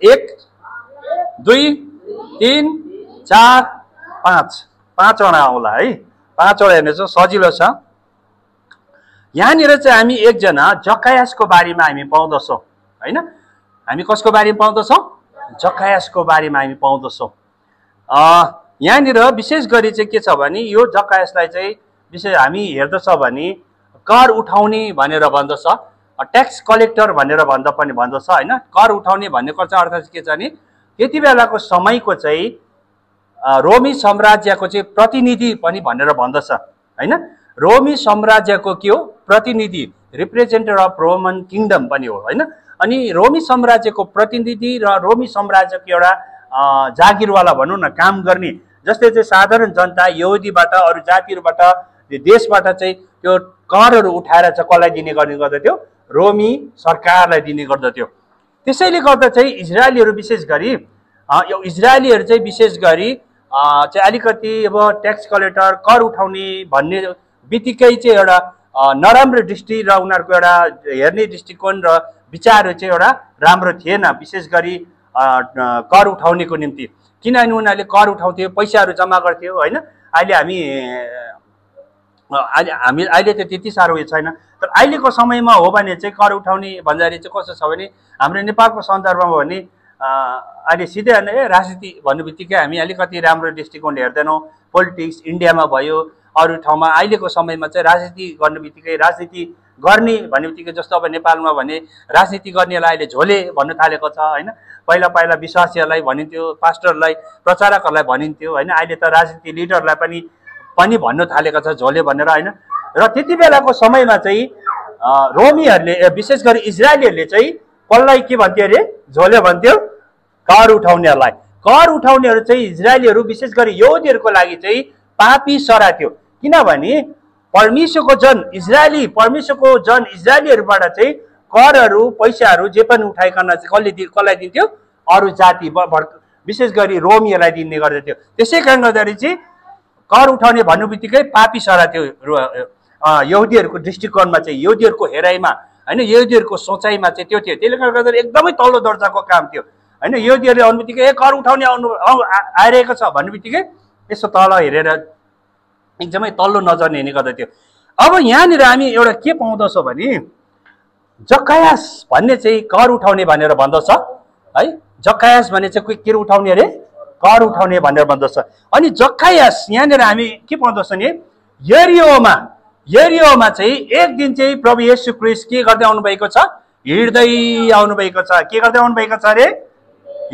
1 2 3 4 5 पाँचवटा आउला है। पाँचवटा हेर्नु चाहिँ सजिलो छ। यहाँनिर चाहिँ हामी एकजना जकायासको बारेमा हामी पाउँदछौँ हैन। हामी कसको बारेमा पाउँदछौँ? जकायासको बारेमा हामी पाउँदछौँ। यहाँनिर विशेष गरी चाहिँ के छ भने यो जकायासलाई चाहिँ विशेष हामी हेर्दछ भने कर उठाउने भनेर भन्दछ, ट्याक्स कलेक्टर भनेर भन्दा पनि भन्दछ हैन। कर उठाउने भन्नेको चाहिँ अर्थ के छ भने त्यति बेलाको समयको चाहिँ रोमी साम्राज्यको चाहिँ प्रतिनिधि पनि भनेर भन्दछ हैन। रोमी साम्राज्यको के हो? प्रतिनिधि, रिप्रेजेन्टेटिभ अफ रोमन किङडम पनि हो हैन। अनि रोमी साम्राज्यको प्रतिनिधि र रोमी साम्राज्यको एउटा जागिरवाला भनौँ न, काम गर्ने, जसले चाहिँ साधारण जनता यहुदीबाट अरू जातिहरूबाट देशबाट चाहिँ त्यो करहरू उठाएर चाहिँ कसलाई दिने गर्ने गर्दथ्यो? रोमी सरकारलाई दिने गर्दथ्यो। त्यसैले गर्दा चाहिँ इजरायलीहरू विशेष गरी इजरायलीहरू चाहिँ विशेष गरी चाहिँ अलिकति अब ट्याक्स कलेक्टर कर उठाउने भन्ने बित्तिकै चाहिँ एउटा नराम्रो दृष्टि र उनीहरूको एउटा हेर्ने दृष्टिकोण र विचारहरू चाहिँ एउटा राम्रो थिएन, विशेष गरी कर उठाउनेको निम्ति। किनभने उनीहरूले कर उठाउँथ्यो, पैसाहरू जम्मा गर्थ्यो हैन। अहिले त त्यति साह्रो उयो छैन, तर अहिलेको समयमा हो भने चाहिँ कर उठाउने भन्दाखेरि चाहिँ कस्तो छ भने हाम्रो नेपालको सन्दर्भमा भने अहिले सिधै होइन राजनीति भन्ने बित्तिकै हामी अलिकति राम्रो दृष्टिकोणले हेर्दैनौँ। पोलिटिक्स इन्डियामा भयो, अरू ठाउँमा अहिलेको समयमा चाहिँ राजनीति गर्ने बित्तिकै राजनीति गर्ने भन्ने बित्तिकै जस्तो अब नेपालमा भने राजनीति गर्नेलाई अहिले झोले भन्न थालेको छ हैन। पहिला पहिला विश्वासीहरूलाई भनिन्थ्यो, पास्टरलाई, प्रचारकहरूलाई भनिन्थ्यो हैन। अहिले त राजनीति लिडरलाई पनि भन्न थालेको छ झोले भनेर हैन। र त्यति बेलाको समयमा चाहिँ रोमीहरूले विशेष गरी इजरायलीहरूले चाहिँ कसलाई के भन्थ्यो अरे? झोले भन्थ्यो, कर उठाउनेहरूलाई। कर उठाउनेहरू चाहिँ इजरायलीहरू विशेष गरी यहुदीहरूको लागि चाहिँ पापी सरा थियो। किनभने परमेश्वरको जन इजरायलीहरूबाट चाहिँ करहरू पैसाहरू जे पनि उठाइकन चाहिँ कसलाई दिन्थ्यो? अरू जाति विशेष गरी रोमीहरूलाई दिने गर्दथ्यो। त्यसै कारण गर्दाखेरि चाहिँ कर उठाउने भन्नु बित्तिकै पापी सरा थियो यहुदीहरूको दृष्टिकोणमा चाहिँ, यहुदीहरूको हेराइमा हैन, यहुदीहरूको सोचाइमा चाहिँ त्यो थियो। त्यसले गर्दा एकदमै तल्लो दर्जाको काम थियो हैन। यहुदीहरूले आउनु बित्तिकै कर उठाउने आइरहेको छ भन्ने बित्तिकै यसो तल हेरेर एकदमै तल्लो नजरले हेर्ने गर्दथ्यो। अब यहाँनिर हामी एउटा के पाउँदछौँ भने जकायास भन्ने चाहिँ कर उठाउने भनेर भन्दछ है। जकायास भन्ने चाहिँ कोही के उठाउने अरे? कर उठाउने भनेर भन्दछ। अनि जकायास यहाँनिर हामी के पाउँदछौँ नि, यरियोमा चाहिँ एक दिन चाहिँ प्रभु येशू ख्रीष्ट के गर्दै आउनुभएको छ? हिँड्दै आउनुभएको छ। के गर्दै आउनुभएको छ अरे?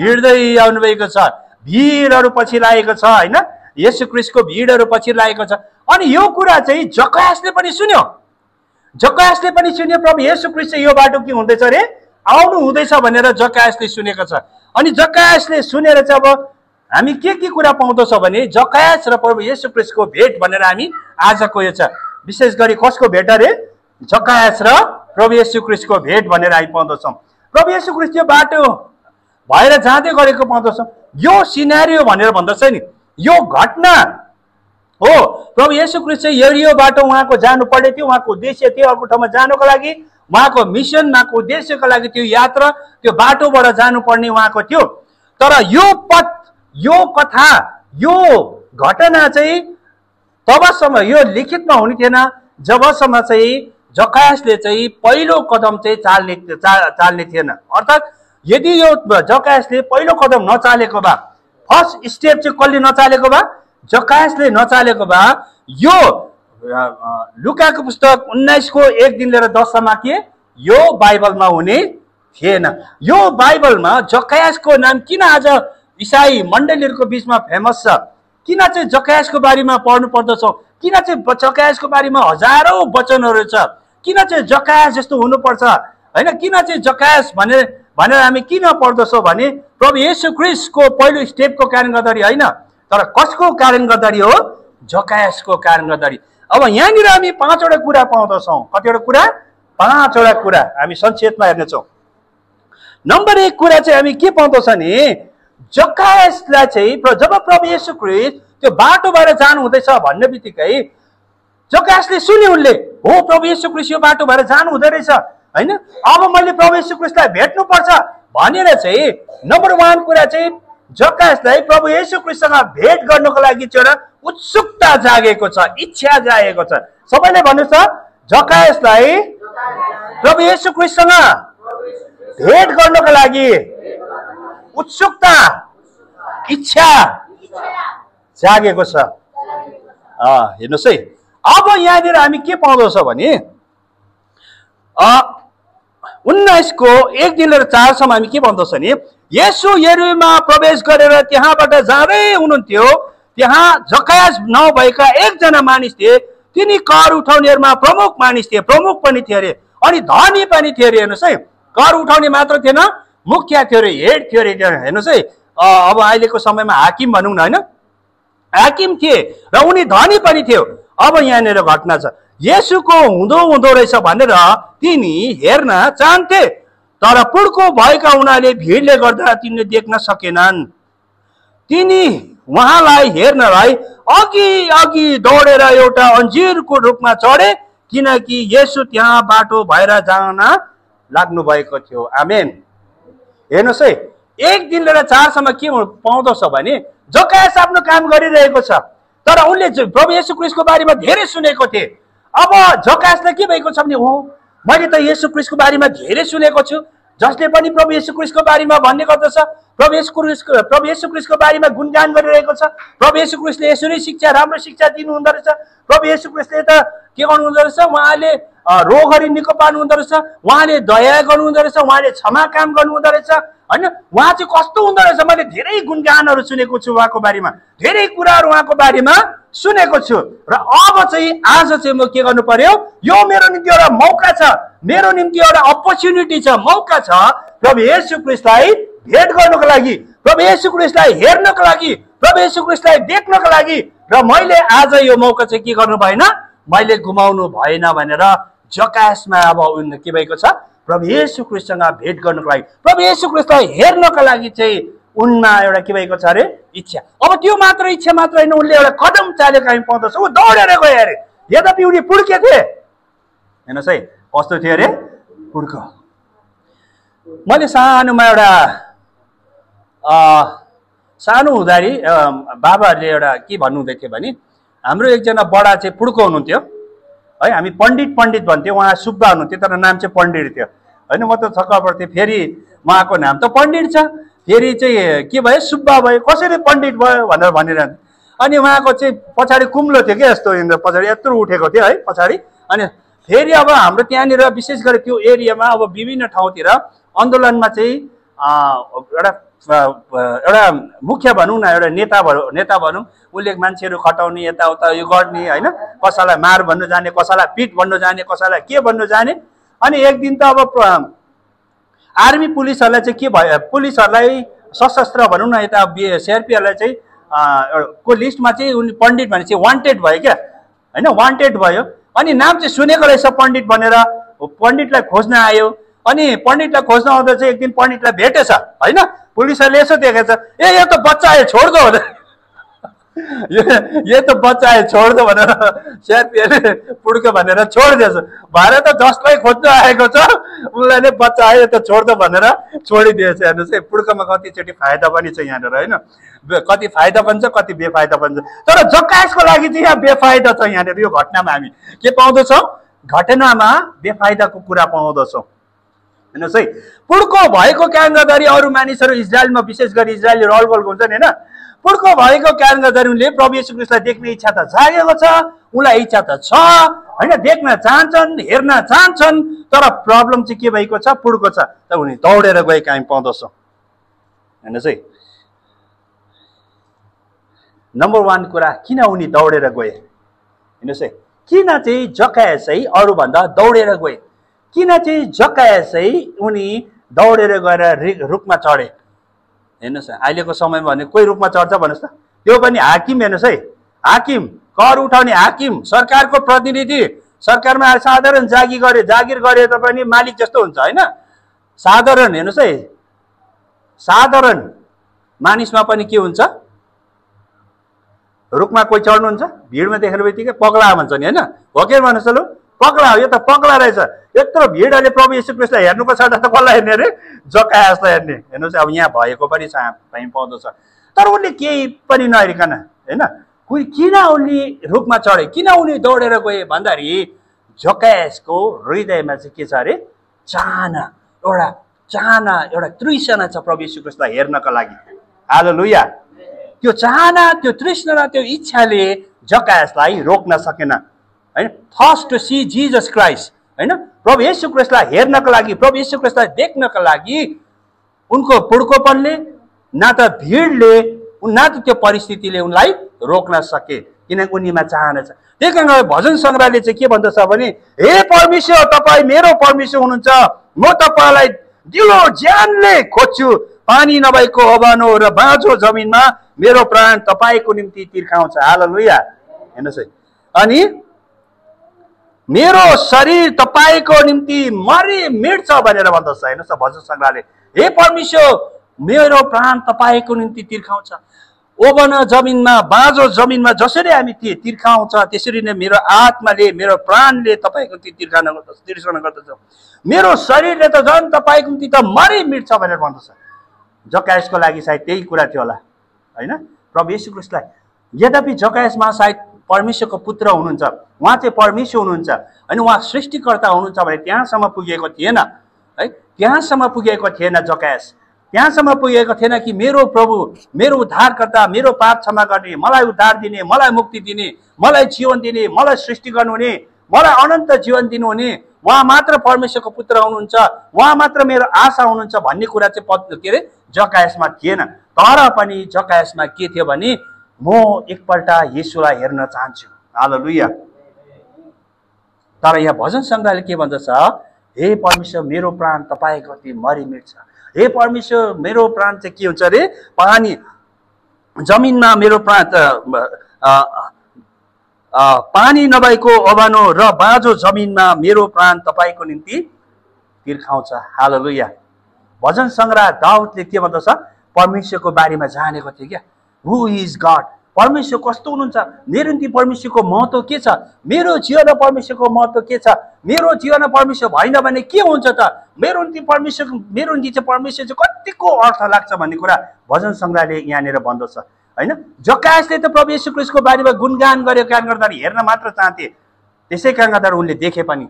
हिँड्दै आउनुभएको छ। भिडहरू पछि लागेको छ हैन। येशू ख्रीष्टको भिडहरू पछि लागेको छ। अनि यो कुरा चाहिँ जकायासले पनि सुन्यो। प्रभु येशू ख्रीष्ट चाहिँ यो बाटो के हुँदैछ अरे? आउनु हुँदैछ भनेर जकायासले सुनेको छ। अनि जकायासले सुनेर चाहिँ अब हामी के कुरा पाउँदछौँ भने जकायास र प्रभु येशू ख्रीष्टको भेट भनेर हामी आजको यो छ। विशेष गरी कसको भेट अरे? जकायास र प्रभु येशू ख्रीष्टको भेट भनेर हामी पाउँदछौँ। प्रभु येशू ख्रीष्ट यो बाटो भएर जाँदै गरेको पाउँदछौँ। यो सिनारियो भनेर भन्दछ नि, यो घटना हो। प्रभु येशू ख्रीष्ट चाहिँ यरियो बाटो उहाँको जानु पर्ने थियो, उहाँको उद्देश्य थियो अर्को ठाउँमा जानुको लागि, उहाँको मिसन, उहाँको उद्देश्यको लागि त्यो यात्रा, त्यो बाटोबाट जानुपर्ने उहाँको थियो। तर यो पथ, यो कथा, यो घटना चाहिँ तबसम्म यो लिखितमा हुने थिएन जबसम्म चाहिँ जकायासले चाहिँ पहिलो कदम चाहिँ चाल्ने थिएन। अर्थात् यदि यो जकायासले पहिलो कदम नचालेको भए, फर्स्ट स्टेप चाहिँ कसले नचालेको भए? जकायासले नचालेको भए यो लुकाको पुस्तक 19को 1 दिन लिएर 10सम्म के यो बाइबलमा हुने थिएन। यो बाइबलमा जकायासको नाम किन आज इसाई मण्डलीहरूको बिचमा फेमस छ? किन चाहिँ जकायासको बारेमा पढ्नु पर्दछ? किन चाहिँ जकायासको बारेमा हजारौं वचनहरू छ? किन चाहिँ जकायास जस्तो हुनुपर्छ हैन? किन चाहिँ जकायास भनेर हामी किन पढ्दछौँ भने प्रभु येशू ख्रीष्टको पहिलो स्टेपको कारण गर्दाखेरि होइन, तर कसको कारण गर्दाखेरि हो? जकायासको कारण गर्दाखेरि। अब यहाँनिर हामी 5वटा कुरा पाउँदछौँ। कतिवटा कुरा? 5वटा कुरा हामी संक्षेपमा हेर्नेछौँ। नम्बर 1 कुरा चाहिँ हामी के पाउँदछौँ नि, जकायासलाई चाहिँ जब प्रभु येशू ख्रीष्ट त्यो बाटोबाट जानु हुँदैछ भन्ने बित्तिकै जकायासले सुन्यो, उनले हो प्रभु येशू ख्रीष्ट यो बाटो भएर जानु हुँदै रहेछ हैन। अब मैले प्रभु येशू ख्रीष्टलाई भेट्नु पर्छ भनेर चाहिँ नम्बर 1 कुरा चाहिँ जकायसलाई प्रभु येशू ख्रीष्टसँग भेट गर्नको लागि चाहिँ एउटा उत्सुकता जागेको छ, इच्छा जागेको छ। सबैले भन्नुहोस् त, जकायसलाई प्रभु येशू ख्रीष्टसँग भेट गर्नको लागि उत्सुकता, इच्छा जागेको छ। हेर्नुहोस् है, अब यहाँनिर हामी के पाउँदछ भने 19 को 1-4 हामी के पाउँदछ भने येशू यरुमा प्रवेश गरेर त्यहाँबाट जाँदै हुनुहुन्थ्यो। त्यहाँ जकायस नभएका एकजना मानिस थिए, तिनी कर उठाउनेहरूमा प्रमुख मानिस थिए, प्रमुख पनि थिए अरे, अनि धनी पनि थिए अरे। हेर्नुहोस् है, कर उठाउने मात्र थिएन, मुखिया थियो अरे, हेड थियो अरे। हेर्नुहोस् है, अब अहिलेको समयमा हाकिम भनौँ न, होइन, हाकिम थिए र उनी धनी पनि थियो। अब यहाँनिर घटना छ, येशूको हुँदो रहेछ भनेर तिनी हेर्न चाहन्थे, तर पुड्को भएका हुनाले भिडले गर्दा तिनले देख्न सकेनन्। तिनी उहाँलाई हेर्नलाई अघि अघि दौडेर एउटा अन्जिरको रुखमा चढे, किनकि येशू त्यहाँ बाटो भएर जान लाग्नु भएको थियो। आमेन। हेर्नुहोस् है, 1-4 के पाउँदछ भने जकायस आफ्नो काम गरिरहेको छ, तर उनले प्रभु येशू ख्रीष्टको बारेमा धेरै सुनेको थिए। अब जकायसलाई के भएको छ भने, हो मैले त येशू ख्रीष्टको बारेमा धेरै सुनेको छु, जसले पनि प्रभु येशू ख्रीष्टको बारेमा भन्ने गर्दछ, प्रभु येशू ख्रीष्टको बारेमा गुणगान गरिरहेको छ। प्रभु येशू ख्रीष्टले यसरी शिक्षा, राम्रो शिक्षा दिनु हुँदो रहेछ। प्रभु येशू ख्रीष्टले त के गर्नु हुँदो रहेछ, उहाँले रोगहरू निको पार्नु हुँदो रहेछ, उहाँले दया गर्नु हुँदो रहेछ, उहाँले क्षमा काम गर्नु हुँदो रहेछ, होइन, उहाँ चाहिँ कस्तो हुँदो रहेछ। मैले धेरै गुणगानहरू सुनेको छु उहाँको बारेमा, धेरै कुराहरू उहाँको बारेमा सुनेको छु। र अब चाहिँ आज चाहिँ म के गर्नु पर्यो, यो मेरो निम्ति एउटा मौका छ, मेरो निम्ति एउटा अपर्च्युनिटी छ, मौका छ प्रभु येशू ख्रीष्टलाई भेट गर्नको लागि, प्रभु येशू ख्रीष्टलाई हेर्नको लागि, प्रभु येशू ख्रीष्टलाई देख्नको लागि। र मैले आज यो मौका चाहिँ के गर्नु भएन, मैले गुमाउनु भएन भनेर जकायसमा अब के भएको छ, प्रभु येशू ख्रीष्टसँग भेट गर्नको लागि, प्रभु येशू ख्रीष्टलाई हेर्नको लागि चाहिँ उनमा एउटा के भएको छ अरे, इच्छा। अब त्यो मात्र इच्छा मात्र होइन, उनले एउटा कदम चालेको हामी पाउँदछ, ऊ दौडेर गए अरे। यद्यपि उनी पुड्के थिए, हेर्नुहोस् है, कस्तो थियो अरे, पुड्को। मैले सानोमा एउटा सानो हुँदाखेरि बाबाहरूले एउटा के भन्नुहुँदै थियो भने, हाम्रो एकजना बडा चाहिँ पुड्को हुनुहुन्थ्यो है, हामी पण्डित भन्थ्यौँ, उहाँ सुब्बा हुनुहुन्थ्यो तर नाम चाहिँ पण्डित थियो, होइन। म त छक्क पर्थेँ, फेरि उहाँको नाम त पण्डित छ, फेरि चाहिँ के भयो, सुब्बा भयो, कसरी पण्डित भयो भनेर भनिरहन्थ्यो। अनि उहाँको चाहिँ पछाडि कुम्लो थियो क्या, यस्तो पछाडि यत्रो उठेको थियो है पछाडि। अनि फेरि अब हाम्रो त्यहाँनिर विशेष गरी त्यो एरियामा अब विभिन्न ठाउँतिर आन्दोलनमा चाहिँ एउटा मुख्य भनौँ न, एउटा नेता भनौँ, उसले मान्छेहरू खटाउने, यताउता यो गर्ने, होइन, कसैलाई मार भन्नु जाने, कसैलाई पिट भन्नु जाने, कसैलाई के भन्नु जाने। अनि एक दिन त अब आर्मी पुलिसहरूलाई चाहिँ के भयो, पुलिसहरूलाई सशस्त्र भनौँ न, यता सिआरपीहरूलाई चाहिँ को लिस्टमा चाहिँ उनी पण्डित भने चाहिँ वान्टेड भयो क्या, होइन, वान्टेड भयो। अनि नाम चाहिँ सुनेको रहेछ पण्डित भनेर, पण्डितलाई खोज्न आयो। अनि पण्डितलाई खोज्न आउँदा चाहिँ एक दिन पण्डितलाई भेटेछ, होइन, पुलिसहरूले यसो देखेछ, ए यो त बच्चा आयो, छोड दो भनेर, यो त बच्चा आयो, छोड दो भनेर सिआरपीहरूले पुड्को भनेर छोडिदिएछ। भएर त जसलाई खोज्न आएको छ उसलाई नै बच्चा आयो, त छोड दो भनेर छोडिदिएछ। हेर्नुहोस् है, पुड्कोमा कतिचोटि फाइदा पनि छ यहाँनिर, होइन, कति फाइदा पनि छ, कति बेफाइदा पनि छ। तर जकायसको लागि चाहिँ यहाँ बेफाइदा छ। यहाँनिर यो घटनामा हामी के पाउँदछौँ, घटनामा बेफाइदाको कुरा पाउँदछौँ। हेर्नुहोस् है, पुड्को भएको कारणले गर्दाखेरि अरू मानिसहरू इजरायलमा, विशेष गरी इजरायली रलबलको हुन्छन्, होइन, पुड्को भएको कारणले गर्दाखेरि उनले प्रभु येशू ख्रीष्टलाई देख्ने इच्छा त जागेको छ, उनलाई इच्छा त छ, होइन, देख्न चाहन्छन्, हेर्न चाहन्छन्, तर प्रब्लम चाहिँ के भएको छ, पुड्को छ, त उनी दौडेर गएका हामी पाउँदछौँ। हेर्नुहोस् है, नम्बर 1 कुरा, किन उनी दौडेर गए। हेर्नुहोस् है, किन चाहिँ जकायस है अरूभन्दा दौडेर गए, किन चाहिँ जकायस है उनी दौडेर गएर रुखमा चढे। हेर्नुहोस्, अहिलेको समयमा भने कोही रुखमा चढ्छ भन्नुहोस् त, त्यो पनि हाकिम। हेर्नुहोस् है, हाकिम, कर उठाउने हाकिम, सरकारको प्रतिनिधि, सरकारमा साधारण जागिर गरे पनि मालिक जस्तो हुन्छ, होइन, साधारण। हेर्नुहोस् है, साधारण मानिसमा पनि के हुन्छ, रुखमा कोही चढ्नुहुन्छ, भिडमा देखेर बित्तिकै पक्ला भन्छ नि, होइन, हो के भन्नुहोस् त, लु पक्ला, यो त पक्ला रहेछ, यत्रो भिडले प्रभु येशू ख्रीष्टलाई हेर्नुको छ त कसलाई हेर्ने अरे? जकायासलाई हेर्ने। हेर्नुहोस् अब यहाँ भएको पनि छ, हामी पाउँदछ। तर उनले केही पनि नहेरिकन होइन, किन उनले रुखमा चढे, किन उनी दौडेर गए भन्दाखेरि जकायासको हृदयमा चाहिँ के छ अरे? चाहना, एउटा तृष्णा छ प्रभु येशू ख्रीष्टलाई हेर्नका लागि। हालेलुया। त्यो चाहना, त्यो तृष्णा, त्यो इच्छाले जकायासलाई रोक्न सकेन हैन। Thirst to see Jesus Christ हैन, प्रभु येशू ख्रीष्टलाई हेर्नका लागि, प्रभु येशू ख्रीष्टलाई देख्नका लागि उनको पुड्कोपनले न त भिडले न त त्यो परिस्थितिले उनलाई रोक्न सके, किनकि उनीमा चाहना छ। त्यही कारण भजन सङ्ग्रहले चाहिँ के भन्दछ भने, हे परमेश्वर तपाईँ मेरो परमेश्वर हुनुहुन्छ, म तपाईँलाई दिलो ज्यानले खोज्छु, पानी नभएको अबानो र बाँझो जमिनमा मेरो प्राण तपाईँको निम्ति तिर्खाउँछ। हालेलुया। हेर्नुहोस् है, अनि मेरो शरीर तपाईँको निम्ति मरि मिट्छ भनेर भन्दछ। हेर्नुहोस् भजन सङ्ग्रहले, हे परमेश्वर मेरो प्राण तपाईँको निम्ति तिर्खाउँछ। ओबन जमिनमा, बाँझो जमिनमा जसरी हामी तिर्खाउँछ त्यसरी नै मेरो आत्माले, मेरो प्राणले तपाईँको निम्ति तिर्खन गर्दछ। मेरो शरीरले त झन् तपाईँको निम्ति त मरि मिट्छ भनेर भन्दछ। जकायासको लागि सायद त्यही कुरा थियो होला होइन, प्रभु येशू ख्रीष्टलाई। यद्यपि जकायासमा सायद परमेश्वरको पुत्र हुनुहुन्छ, उहाँ चाहिँ परमेश्वर हुनुहुन्छ होइन, उहाँ सृष्टिकर्ता हुनुहुन्छ भने त्यहाँसम्म पुगेको थिएन है, त्यहाँसम्म पुगेको थिएन जकायास। त्यहाँसम्म पुगेको थिएन कि मेरो प्रभु, मेरो उद्धारकर्ता, मेरो पाप क्षमा गर्ने, मलाई उद्धार दिने, मलाई मुक्ति दिने, मलाई जीवन दिने, मलाई सृष्टि गर्नुहुने, मलाई अनन्त जीवन दिनुहुने, उहाँ मात्र परमेश्वरको पुत्र हुनुहुन्छ, उहाँ मात्र मेरो आशा हुनुहुन्छ भन्ने कुरा चाहिँ के अरे जकायासमा थिएन। तर पनि जकायासमा के थियो भने, म एकपल्ट येशूलाई हेर्न चाहन्छु। हालेलुया। तर यहाँ भजन सङ्ग्रहले के भन्दछ, हे परमेश्वर मेरो प्राण तपाईँको निम्ति मरि मिट्छ। हे परमेश्वर मेरो प्राण चाहिँ के हुन्छ अरे? पानी जमिनमा मेरो प्राण पानी नभएको अबानो र बाँझो जमिनमा मेरो प्राण तपाईँको निम्ति तिर्खाउँछ। हालेलुया। भजन सङ्ग्रह दाउदले के भन्दछ? परमेश्वरको बारेमा जानेको थियो क्या, हु इज गड, परमेश्वर कस्तो हुनुहुन्छ, मेरो निम्ति परमेश्वरको महत्त्व के छ, मेरो जीवनमा परमेश्वरको महत्त्व के छ, मेरो जीवनमा परमेश्वर भएन भने के हुन्छ त, मेरो निम्ति परमेश्वर, मेरो निम्ति चाहिँ परमेश्वर चाहिँ कतिको अर्थ लाग्छ भन्ने कुरा भजन सङ्ग्रहले यहाँनिर भन्दछ होइन। जकायासले त प्रभु येशू ख्रीष्टको बारेमा गुणगान गरेको कारण गर्दा हेर्न मात्र चाहन्थे, त्यसै कारण गर्दा उनले देखे पनि।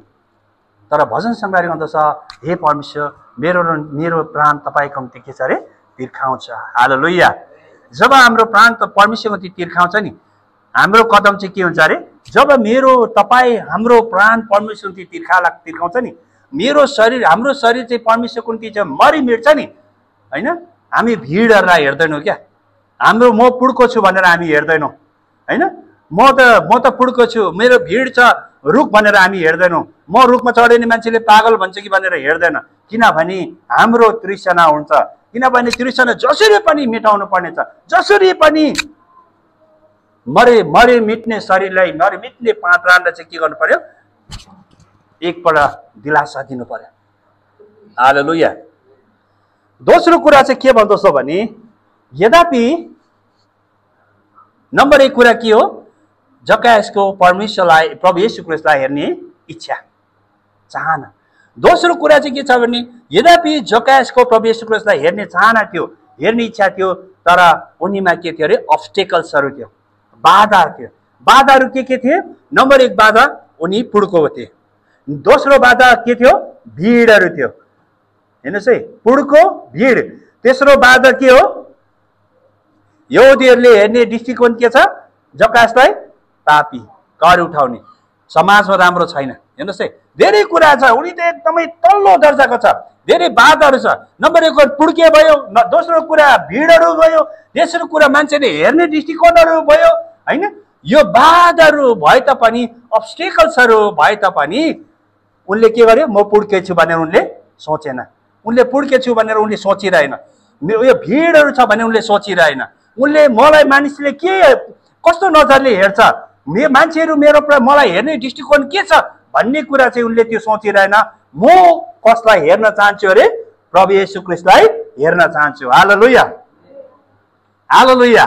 तर भजन सङ्ग्रहले भन्दछ, हे परमेश्वर मेरो प्राण तपाईँको निम्ति के छ अरे? तिर्खाउँछ। हालेलुया। जब हाम्रो प्राण त परमेश्वरको निम्ति तिर्खाउँछ नि, हाम्रो कदम चाहिँ के हुन्छ अरे? जब हाम्रो प्राण परमेश्वरको निम्ति तिर्खाउँछ नि, मेरो शरीर, हाम्रो शरीर चाहिँ परमेश्वरको निम्ति चाहिँ मरि मिट्छ नि होइन। हामी भिडहरूलाई हेर्दैनौँ क्या, हाम्रो म पुड्को छु भनेर हामी हेर्दैनौँ होइन, म त पुड्को छु, मेरो भिड छ रुख भनेर हामी हेर्दैनौँ, म रुखमा चढ्ने मान्छेले पागल भन्छ कि भनेर हेर्दैन, किनभने हाम्रो तृष्णा हुन्छ, किनभने तृष्णा जसरी पनि मेटाउनु पर्ने छ, जसरी पनि मरे मिट्ने शरीरलाई, मरे मिट्ने प्राणलाई चाहिँ के गर्नु पर्यो? एकपल्ट दिलासा दिनु पर्यो। हालेलुया। दोस्रो कुरा चाहिँ के भन्दछ भने, यद्यपि नम्बर 1 कुरा के हो? जकायासको परमेश्वरलाई, प्रभु येशू ख्रीष्टलाई हेर्ने इच्छा, चाहना। दोस्रो कुरा चाहिँ के छ भने, यद्यपि जकायासको प्रभु येशू ख्रीष्टलाई हेर्ने चाहना थियो, हेर्ने इच्छा थियो, तर उनीमा के थियो अरे? अब्स्टेकल्सहरू थियो, बाधाहरू थियो। बाधाहरू के थिए? नम्बर 1 बाधा उनी पुड्को थिए। दोस्रो बाधा के थियो? भिडहरू थियो। हेर्नुहोस् है, पुड्को, भिड। तेस्रो बाधा के हो? यहुदीहरूले हेर्ने दृष्टिकोण के छ? जकायासलाई पापी, कर उठाउने, समाजमा राम्रो छैन। हेर्नुहोस् है, धेरै कुरा छ, उनी त एकदमै तल्लो दर्जाको छ, धेरै बाधाहरू छ। नम्बर 1 पुड्के भयो, दोस्रो कुरा भिडहरू भयो, तेस्रो कुरा मान्छेले हेर्ने दृष्टिकोणहरू भयो होइन। यो बाधाहरू भए तापनि, अब्स्टेकल्सहरू भए तापनि उनले के गर्यो? म पुड्के छु भनेर उनले सोचेन, उनले पुड्के छु भनेर उनले सोचिरहेन, यो भिडहरू छ भने उनले सोचिरहेन, उनले मलाई मानिसले के कस्तो नजरले हेर्छ, मान्छेहरू मलाई हेर्ने दृष्टिकोण के छ भन्ने कुरा चाहिँ उनले त्यो सोचिरहेन। म कसलाई हेर्न चाहन्छु अरे? प्रभु येशू ख्रीष्टलाई हेर्न चाहन्छु। हालेलुया। हालेलुया।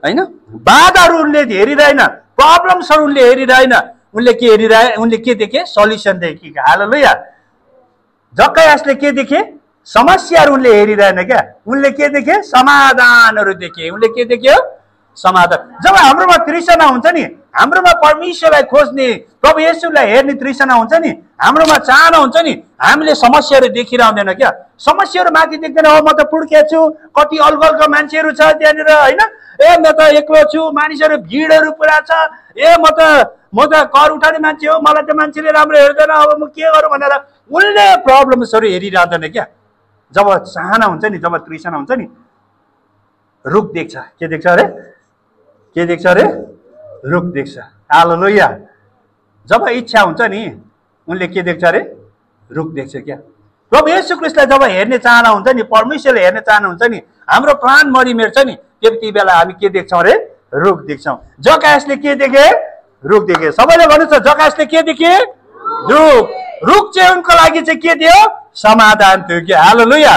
होइन, बाधाहरू उनले हेरिरहेन, प्रब्लम्सहरू उनले हेरिरहेन, उनले के हेरिरहे, उनले के देखे? सल्युसन देखे। हालेलुया। जक्कायासले के देखे? समस्याहरू उनले हेरिरहेन क्या, उनले के देखे? समाधानहरू देखे। उनले के देख्यो? समाधान। जब हाम्रोमा तृष्णा हुन्छ नि, हाम्रोमा परमेश्वरलाई खोज्ने, प्रभु येशूलाई हेर्ने तृष्णा हुन्छ नि, हाम्रोमा चाहना हुन्छ नि, हामीले समस्याहरू देखिरहँदैन क्या। समस्याहरू माथि देख्दैन, हो म त पुड्के छु, कति अल्गलका मान्छेहरू छ त्यहाँनिर होइन, ए म त एक्लो छु, मानिसहरू भिडहरू पुरा छ, ए म त कर उठाउने मान्छे हो, मलाई त मान्छेले राम्रो हेर्दैन, अब म के गरौँ भनेर उनले प्रब्लम्सहरू हेरिरहँदैन क्या। जब चाहना हुन्छ नि, जब तृष्णा हुन्छ नि, रुख देख्छ। के देख्छ अरे? के देख्छ अरे? रुख देख्छ। हालेलुया। जब इच्छा हुन्छ नि, उनले के देख्छ अरे? रुख देख्छ क्या। प्रभु येशू ख्रीष्टलाई जब हेर्ने चाहना हुन्छ नि, परमेश्वरले हेर्ने चाहना हुन्छ नि, हाम्रो प्राण मरिमेट्छ नि, त्यति बेला हामी के देख्छौँ अरे? रुख देख्छौँ। जक्कायासले के देखे? रुख देखे। सबैले भन्नुहोस् त, जक्कायासले के देखे? रुख। रुख चाहिँ उनको लागि चाहिँ के थियो? समाधान थियो क्या। हालेलुया।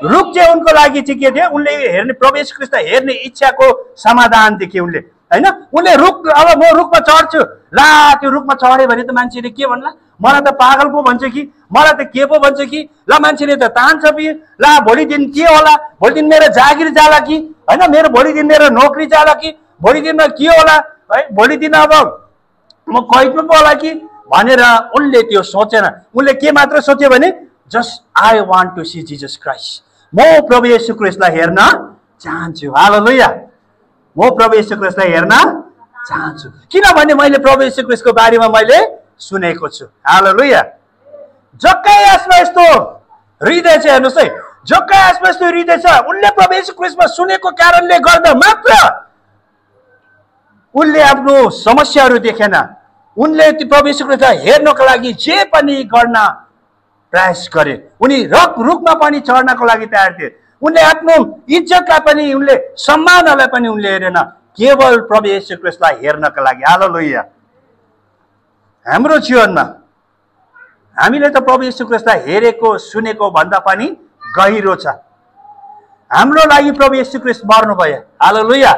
रुख चाहिँ उनको लागि चाहिँ के थियो? उनले हेर्ने, प्रभु येशू ख्रीष्टलाई हेर्ने इच्छाको समाधान देखे उनले, होइन? उनले रुख, अब म रुखमा चढ्छु, ला त्यो रुखमा चढ्यो भने त मान्छेले के भन्ला? मलाई त पागल पो भन्छ कि, मलाई त के पो भन्छ कि, ला मान्छेले त तान्छ कि, ला भोलि दिन के होला, भोलि दिन मेरो जागिर जाला कि, होइन, मेरो भोलि दिन मेरो नोकरी जाला कि, भोलि दिनमा के होला है, भोलि दिन अब म कैदमा पो होला कि भनेर उनले त्यो सोचेन। उनले के मात्र सोच्यो भने, just I want to see Jesus Christ. म प्रभु येशू ख्रीष्टलाई हेर्न चाहन्छु। हालेलुया। म प्रभु येशू ख्रीष्टलाई हेर्न चाहन्छु, किनभने मैले प्रभु येशू ख्रीष्टको बारेमा मैले सुनेको छु। हालेलुया। जक्कायासमा यस्तो हृदय छ, हेर्नुहोस् है, जक्कायासमा यस्तो हृदय छ, उनले प्रभु येशू ख्रीष्टमा सुनेको कारणले गर्दा मात्र उनले आफ्नो समस्याहरू देखेन। उनले प्रभु येशू ख्रीष्टलाई हेर्नको लागि जे पनि गर्न प्रयास गरे। उनी रुखमा पनि चढ्नको लागि तयार थिए। उनले आफ्नो इज्जतलाई पनि, उनले सम्मानलाई पनि उनले हेरेन, केवल प्रभु येशू ख्रीष्टलाई हेर्नका लागि। हालेलुया। हाम्रो जीवनमा हामीले त प्रभु येशू ख्रीष्टलाई हेरेको सुनेको भन्दा पनि गहिरो छ। हाम्रो लागि प्रभु येशू ख्रीष्ट मर्नुभयो। हालेलुया।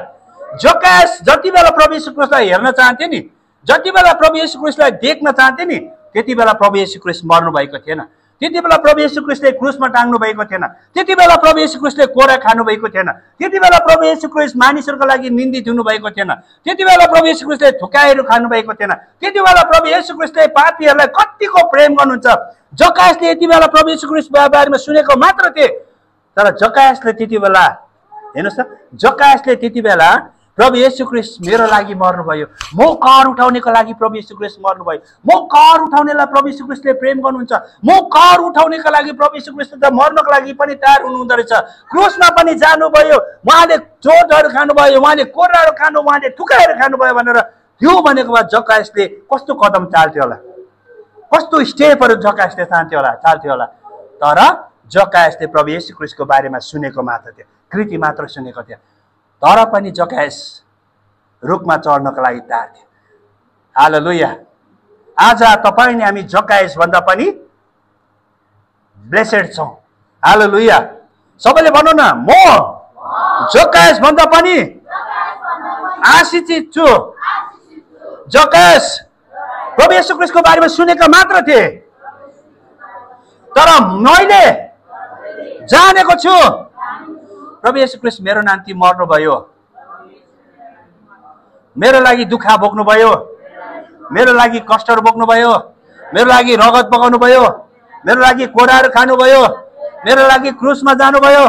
जक्कायास जति बेला प्रभु येशू ख्रीष्टलाई हेर्न चाहन्थे नि, जति बेला प्रभु येशू ख्रीष्टलाई देख्न चाहन्थे नि, त्यति बेला प्रभु येशू ख्रीष्ट मर्नु भएको थिएन। त्यति बेला प्रभु येशू ख्रीष्टले क्रुसमा टाङ्नु भएको थिएन। त्यति बेला प्रभु येशू ख्रीष्टले कोरा खानु भएको थिएन। त्यति बेला प्रभु येशू ख्रीष्ट मानिसहरूको लागि निन्दित हुनु भएको थिएन। त्यति बेला प्रभु येशू ख्रीष्टले थुकाइहरू खानु भएको थिएन। त्यति बेला प्रभु येशू ख्रीष्टले पापीहरूलाई कतिको प्रेम गर्नुहुन्छ। जक्कायासले यति बेला प्रभु येशू ख्रीष्टको बारेमा सुनेको मात्र थिए, तर जक्कायासले त्यति बेला, हेर्नुहोस् त, जक्कायासले त्यति बेला प्रभु येशू ख्रीष्ट मेरो लागि मर्नुभयो, म कर उठाउनेको लागि प्रभु येशू ख्रीष्ट मर्नुभयो, म कर उठाउनेलाई प्रभु येशू ख्रीष्टले प्रेम गर्नुहुन्छ, म कर उठाउनेको लागि प्रभु येशू ख्रीष्ट त मर्नको लागि पनि तयार हुनुहुँदो रहेछ, क्रुसमा पनि जानुभयो, उहाँले चोटहरू खानुभयो, उहाँले कोराहरू खानु, उहाँले ठुकाएर खानुभयो भनेर त्यो भनेको बाद जक्कायासले कस्तो कदम चाल्थ्यो होला, कस्तो स्टेपहरू जक्कायासले चाल्थ्यो होला। तर जक्कायासले प्रभु येशू ख्रीष्टको बारेमा सुनेको मात्र थियो, कृति मात्र सुनेको थियो, तर पनि जक्कायास रुखमा चढ्नको लागि तयार थियो। हालेलुया। आज तपाईँ हामी जक्कायास भन्दा पनि ब्लेसेड छौँ। हालेलुया। सबैले भन्नु न, म जक्कायास भन्दा पनि आशीषित छु। जक्कायास प्रभु येशू ख्रीष्टको बारेमा सुनेका मात्र थिए, तर मैले जानेको छु प्रभु येशू ख्रीष्ट मेरो निम्ति मर्नुभयो, मेरो लागि दुःख भोग्नुभयो, मेरो लागि कष्टहरू भोग्नुभयो, मेरो लागि रगत बगाउनुभयो, मेरो लागि कोराहरू खानुभयो, मेरो लागि क्रुसमा जानुभयो,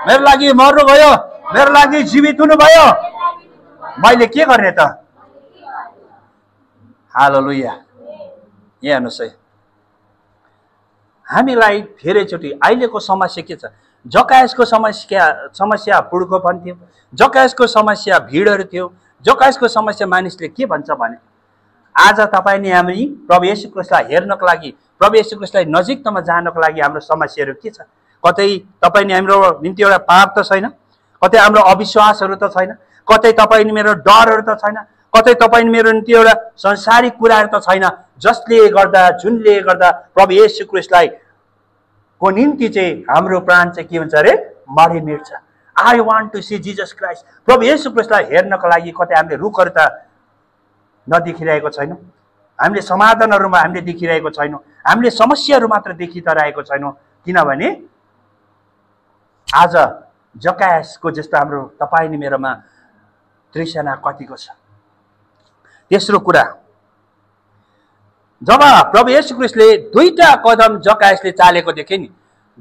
मेरो लागि मर्नुभयो, मेरो लागि जीवित हुनुभयो। मैले के गर्ने त? हालेलुया। यहाँ हेर्नुहोस् है, हामीलाई धेरैचोटि अहिलेको समस्या के छ? जक्कायासको समस्या पुड्कोपन थियो, जक्कायासको समस्या भिडहरू थियो, जक्कायासको समस्या मानिसले के भन्छ भने, आज तपाईँ हामी प्रभु येशू ख्रीष्टलाई हेर्नको लागि, प्रभु येशू ख्रीष्टलाई नजिकतामा जानको लागि हाम्रो समस्याहरू के छ? कतै तपाईँ हाम्रो निम्ति एउटा पाप त छैन, कतै हाम्रो अविश्वासहरू त छैन, कतै तपाईँ मेरो डरहरू त छैन, कतै तपाईँ मेरो निम्ति एउटा संसारिक कुराहरू त छैन, जसले गर्दा, जुनले गर्दा प्रभु येशू ख्रीष्टलाई को निम्ति चाहिँ हाम्रो प्राण चाहिँ के हुन्छ अरे? मरिमेट्छ। I want to see Jesus Christ. प्रभु येशू ख्रीष्टलाई हेर्नको लागि कतै हामीले रुखहरू त नदेखिरहेको छैनौँ, हामीले समाधानहरूमा हामीले देखिरहेको छैनौँ, हामीले समस्याहरू मात्र देखिरहेको छैनौँ। किनभने आज जकायसको जस्तो हाम्रो तपाईँ नि मेरोमा तृष्णा कतिको छ। तेस्रो कुरा, जब प्रभु येशू ख्रीष्टले दुईटा कदम जकायसले चालेको देखे नि,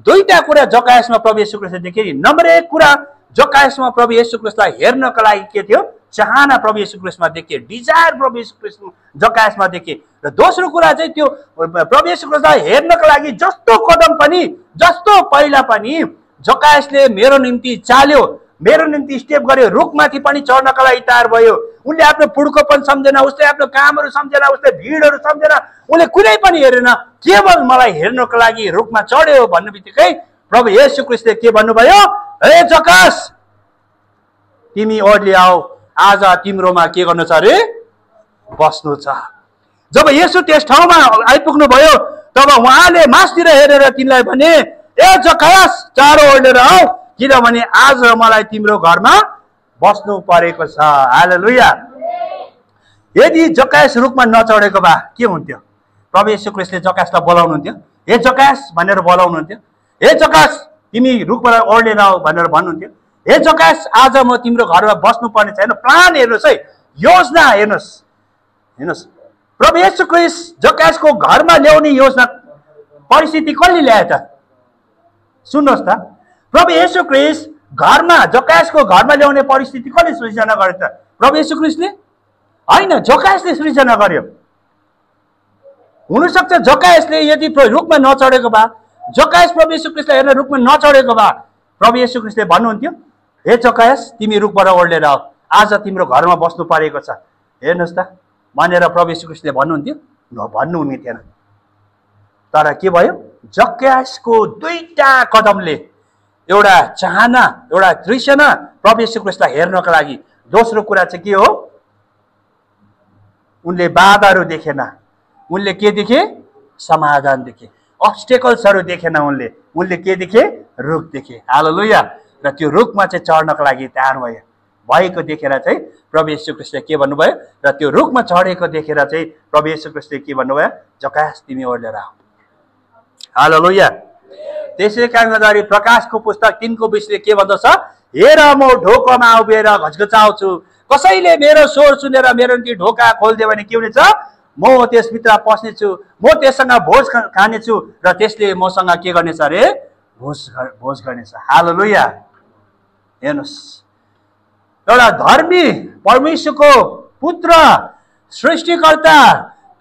दुईटा कुरा जकायसमा प्रभु येशू ख्रीष्टले देखे नि। नम्बर एक कुरा, जकायसमा प्रभु येशू ख्रीष्टलाई हेर्नको लागि के थियो? चाहना प्रभु येशू ख्रीष्टमा देखे, डिजायर प्रभु येशू ख्रीष्ट जकायसमा देखे। र दोस्रो कुरा चाहिँ त्यो प्रभु येशू ख्रीष्टलाई हेर्नको लागि जस्तो कदम पनि, जस्तो पहिला पनि जकायसले मेरो निम्ति चाल्यो, मेरो निम्ति स्टेप गर्यो, रुखमाथि पनि चढ्नका लागि तयार भयो। उनले आफ्नो पुड्कोपन सम्झेन, उसले आफ्नो कामहरू सम्झेन, उसले भिडहरू सम्झेन, उसले कुनै पनि हेरेन, केवल मलाई हेर्नको लागि रुखमा चढ्यो भन्ने बित्तिकै प्रभु येशू ख्रीष्टले के भन्नुभयो? हे जकास, तिमी ओर्ली आऊ, आज तिम्रोमा के गर्नु छ अरे? बस्नु छ। जब येशू त्यस ठाउँमा आइपुग्नु भयो तब उहाँले मासतिर हेरेर तिनलाई भने, ए जकास, चारो ओर्लेर आऊ, किनभने आज मलाई तिम्रो घरमा बस्नु परेको छ। हालेलुया। यदि जकायस रुखमा नचढेको भए के हुन्थ्यो? प्रभु येशू ख्रीष्टले जकासलाई बोलाउनुहुन्थ्यो, हे जकास भनेर बोलाउनुहुन्थ्यो, हे जकास तिमी रुखबाट ओर्लेर आऊ भनेर भन्नुहुन्थ्यो, हे जकास आज म तिम्रो घरमा बस्नु पर्ने छैन। प्लान हेर्नुहोस् है, योजना हेर्नुहोस्, हेर्नुहोस्। प्रभु येशू ख्रीष्ट जकासको घरमा ल्याउने योजना परिस्थिति कसले ल्याए त? सुन्नुहोस् त, प्रभु येशू ख्रीष्ट घरमा, जकासको घरमा ल्याउने परिस्थिति कसले सृजना गर्यो त? प्रभु येशू ख्रीष्टले होइन, जकासले सृजना गर्यो। हुनसक्छ जकासले यदि रुखमा नचढेको भए, जकास प्रभु येशू ख्रीष्टलाई हेर्न रुखमा नचढेको भए, प्रभु येशू ख्रीष्टले भन्नुहुन्थ्यो, हे जकास तिमी रुखबाट ओर्लेर आऊ, आज तिम्रो घरमा बस्नु परेको छ, हेर्नुहोस् त भनेर प्रभु येशू ख्रीष्टले भन्नुहुन्थ्यो? भन्नुहुने थिएन। तर के भयो? जकासको दुईटा कदमले, एउटा चाहना, एउटा तृष्णा प्रभु येशू ख्रीष्टलाई हेर्नको लागि। दोस्रो कुरा चाहिँ के हो? उनले बाधाहरू देखेन, उनले के देखे? समाधान देखे। अब्स्टेकल्सहरू देखेन उनले, उनले के देखे? रुख देखे। हालेलुया। र त्यो रुखमा चाहिँ चढ्नको लागि तयार भएको देखेर चाहिँ प्रभु येशू ख्रीष्टले के भन्नुभयो? र त्यो रुखमा चढेको देखेर चाहिँ प्रभु येशू ख्रीष्टले के भन्नुभयो? जकास तिमी ओर्लेर आऊ। हालेलुया। त्यसै कारणले प्रकाशको पुस्तक 3:20 के भन्दछ? हेर म ढोकामा उभिएर घचघचाउँछु, कसैले मेरो स्वर सुनेर मेरो निम्ति ढोका खोलिदियो भने के हुनेछ? म त्यसभित्र पस्नेछु, म त्यससँग भोज खानेछु र त्यसले मसँग के गर्नेछ अरे? भोज गर्नेछ। हालेलुया। हेर्नुहोस्, एउटा धर्मी परमेश्वरको पुत्र, सृष्टिकर्ता,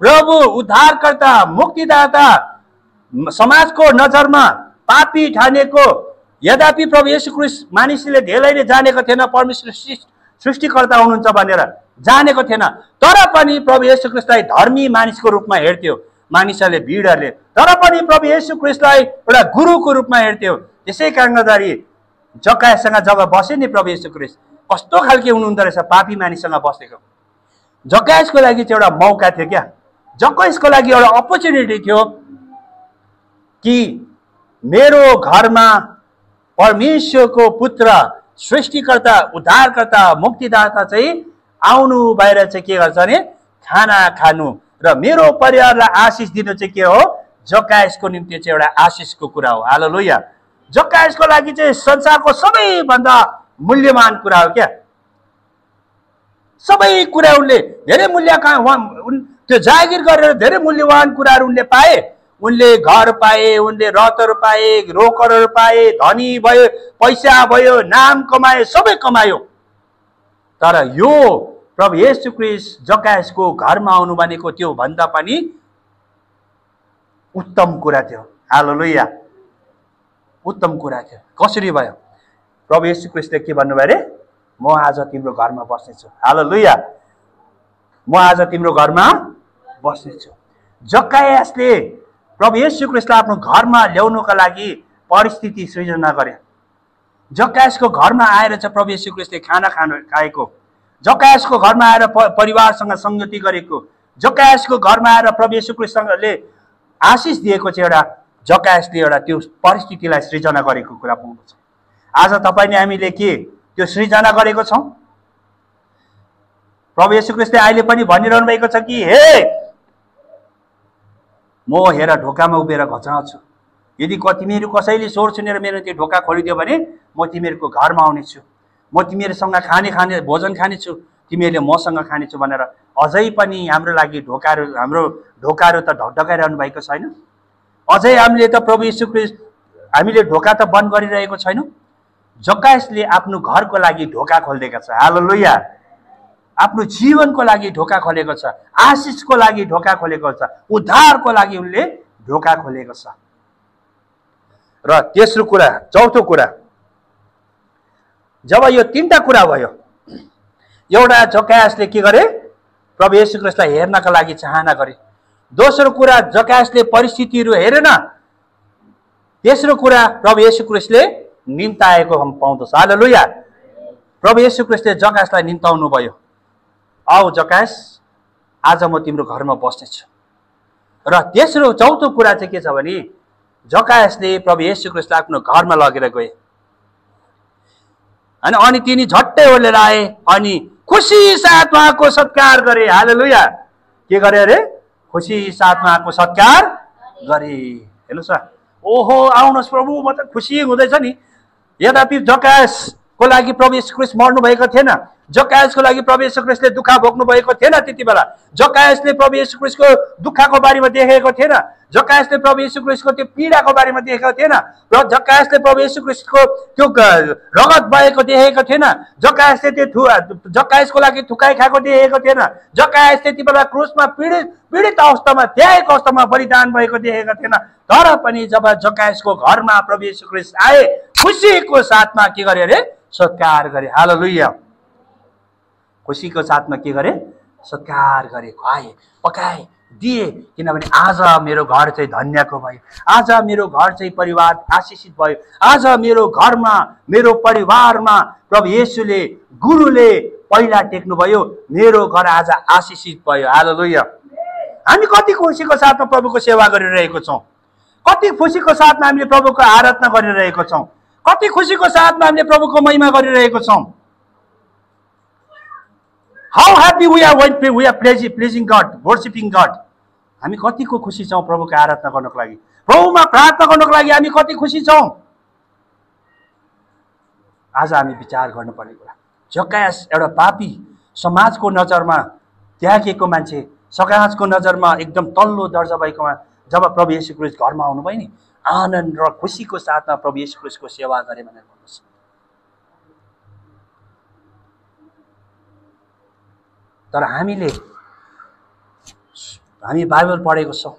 प्रभु, उद्धारकर्ता, मुक्तिदाता, समाजको नजरमा पापी ठानेको, यद्यपि प्रभु येशू ख्रीष्ट मानिसले धेरैले जानेको थिएन परमेश्वर सृष्टिकर्ता हुनुहुन्छ भनेर, जानेको थिएन, तर पनि प्रभु येशू ख्रीष्टलाई धर्मी मानिसको रूपमा हेर्थ्यो मानिसहरूले, भिडहरूले। तर पनि प्रभु येशू ख्रीष्टलाई एउटा गुरुको रूपमा हेर्थ्यो। त्यसै कारणले जकाससँग जब बसे नि प्रभु येशू ख्रीष्ट, कस्तो खालके हुनुहुँदो रहेछ? पापी मानिससँग बसेको। जकासको लागि चाहिँ एउटा मौका थियो क्या, जकासको लागि एउटा अपर्च्युनिटी थियो कि मेरो घरमा परमेश्वरको पुत्र, सृष्टिकर्ता, उद्धारकर्ता, मुक्तिदाता चाहिँ आउनु भएर चाहिँ के गर्छ भने खाना खानु र मेरो परिवारलाई आशिष दिनु चाहिँ के हो? जकासको निम्ति चाहिँ एउटा आशिषको कुरा हो। हालेलुया। जकासको लागि चाहिँ संसारको सबैभन्दा मूल्यवान कुरा हो क्या। सबै कुरा उनले धेरै मूल्य, त्यो जागिर गरेर धेरै मूल्यवान कुराहरू उनले पाए। उनले घर पाए, उनले रथहरू पाए, रोकरहरू पाए, धनी भयो, पैसा भयो, नाम कमाए, सबै कमायो। तर यो प्रभु येशू ख्रीष्ट जकासको घरमा आउनु भनेको त्यो भन्दा पनि उत्तम कुरा थियो। हालेलुया। उत्तम कुरा थियो। कसरी भयो? प्रभु येशू ख्रीष्टले के भन्नुभयो अरे? म आज तिम्रो घरमा बस्नेछु। हालेलुया। म आज तिम्रो घरमा बस्नेछु। जकासले प्रभु येशू ख्रीष्टलाई आफ्नो घरमा ल्याउनुका लागि परिस्थिति सृजना गरे। जकासको घरमा आएर चाहिँ प्रभु येशू ख्रीष्टले खाना खाएको, जकासको घरमा आएर परिवारसँग संगति गरेको, जकासको घरमा आएर प्रभु येशू ख्रीष्टले आशिष दिएको चाहिँ एउटा जकासले एउटा त्यो परिस्थितिलाई सृजना गरेको कुरा पाउँछ। आज तपाईले हामीले के त्यो सृजना गरेको छौं? प्रभु येशू ख्रीष्टले अहिले पनि भनिरहनु भएको छ कि हे म हेर ढोकामा उभिएर घचाउँछु, यदि तिमीहरू कसैले स्वर सुनेर मेरो त्यो ढोका खोलिदियो भने म तिमीहरूको घरमा आउनेछु, म तिमीहरूसँग खाने भोजन खानेछु, तिमीहरूले मसँग खानेछु भनेर अझै पनि हाम्रो लागि हाम्रो ढोकाहरू त ढकढकाइरहनु भएको छैन। अझै हामीले त प्रभु येशू ख्रीष्ट हामीले ढोका त बन्द गरिरहेको छैनौँ। जक्कायसले आफ्नो घरको लागि ढोका खोलिदिएका छ। हालेलुया। आफ्नो जीवनको लागि ढोका खोलेको छ, आशिषको लागि ढोका खोलेको छ, उद्धारको लागि उनले ढोका खोलेको छ। र तेस्रो कुरा, चौथो कुरा, जब यो तीनटा कुरा भयो, एउटा जक्कायसले के गरे? प्रभु येशू ख्रीष्टलाई हेर्नका लागि चाहना गरे। दोस्रो कुरा, जक्कायसले परिस्थितिहरू हेरेन। तेस्रो कुरा, प्रभु येशू ख्रीष्टले निम्ताएको हम पाउँदछ। हालेलुया। प्रभु येशू ख्रीष्टले जक्कायसलाई निम्ताउनु भयो। आऊ जक्कायस, आज म तिम्रो घरमा बस्नेछु। र चौथो कुरा चाहिँ के छ भने जक्कायसले प्रभु येशू ख्रीष्टलाई आफ्नो घरमा लगेर गए अनि तिनी झट्टै ओर्लेर आए अनि खुसी साथ उहाँको सत्कार गरे। हालेलुया। के गरे अरे? खुसी साथ उहाँको सत्कार गरे। हेर्नुहोस् न, ओहो आउनुहोस् प्रभु, म त खुसी हुँदैछ नि। यद्यपि जक्कायसको लागि प्रभु येशू ख्रीष्ट मर्नु भएको थिएन, जक्कायसको लागि प्रभु येशू ख्रीष्टले दुःख भोग्नु भएको थिएन। त्यति बेला जक्कायसले प्रभु येशू ख्रीष्टको दुःखको बारेमा देखेको थिएन, जक्कायसले प्रभु येशू ख्रीष्टको त्यो पीडाको बारेमा देखेको थिएन, र जक्कायसले प्रभु येशू ख्रीष्टको त्यो रगत बहेको देखेको थिएन, जक्कायसले त्यो जक्कायसको लागि थुकाइ खाएको देखेको थिएन, जक्कायस त्यति बेला क्रुसमा पीडित अवस्थामा त्यागेको अवस्थामा बलिदान भएको देखेको थिएन। तर पनि जब जक्कायसको घरमा प्रभु येशू ख्रीष्ट आए, खुसीको साथमा के गरे अरे? सत्कार गरे। हालेलुया। खुसीको साथमा के गरे? सत्कार गरे, खुवाए, पकाए, दिए। किनभने आज मेरो घर चाहिँ धन्यको भयो, आज मेरो घर चाहिँ परिवार आशिषित भयो, आज मेरो घरमा मेरो परिवारमा प्रभु येशूले गुरुले पहिला टेक्नुभयो, मेरो घर आज आशिषित भयो। हालेलुया। हामी कति खुसीको साथमा प्रभुको सेवा गरिरहेको छौँ, कति खुसीको साथमा हामीले प्रभुको आराधना गरिरहेको छौँ, कति खुसीको साथमा हामीले प्रभुको महिमा गरिरहेको छौँ। How happy we are pleasing God, worshiping God. हामी कतिको खुसी छौँ प्रभुको आराधना गर्नको लागि, प्रभुमा प्रार्थना गर्नको लागि हामी कति खुसी छौँ। आज हामी विचार गर्नुपर्ने कुरा, जक्कायस एउटा पापी, समाजको नजरमा त्यागेको मान्छे, समाजको नजरमा एकदम तल्लो दर्जा भएकोमा जब प्रभु येशू ख्रीष्ट घरमा आउनुभयो नि, आनन्द र खुसीको साथमा प्रभु येशू ख्रीष्टको सेवा गरे भनेर भन्नुहोस्। तर हामी बाइबल पढेको छौँ,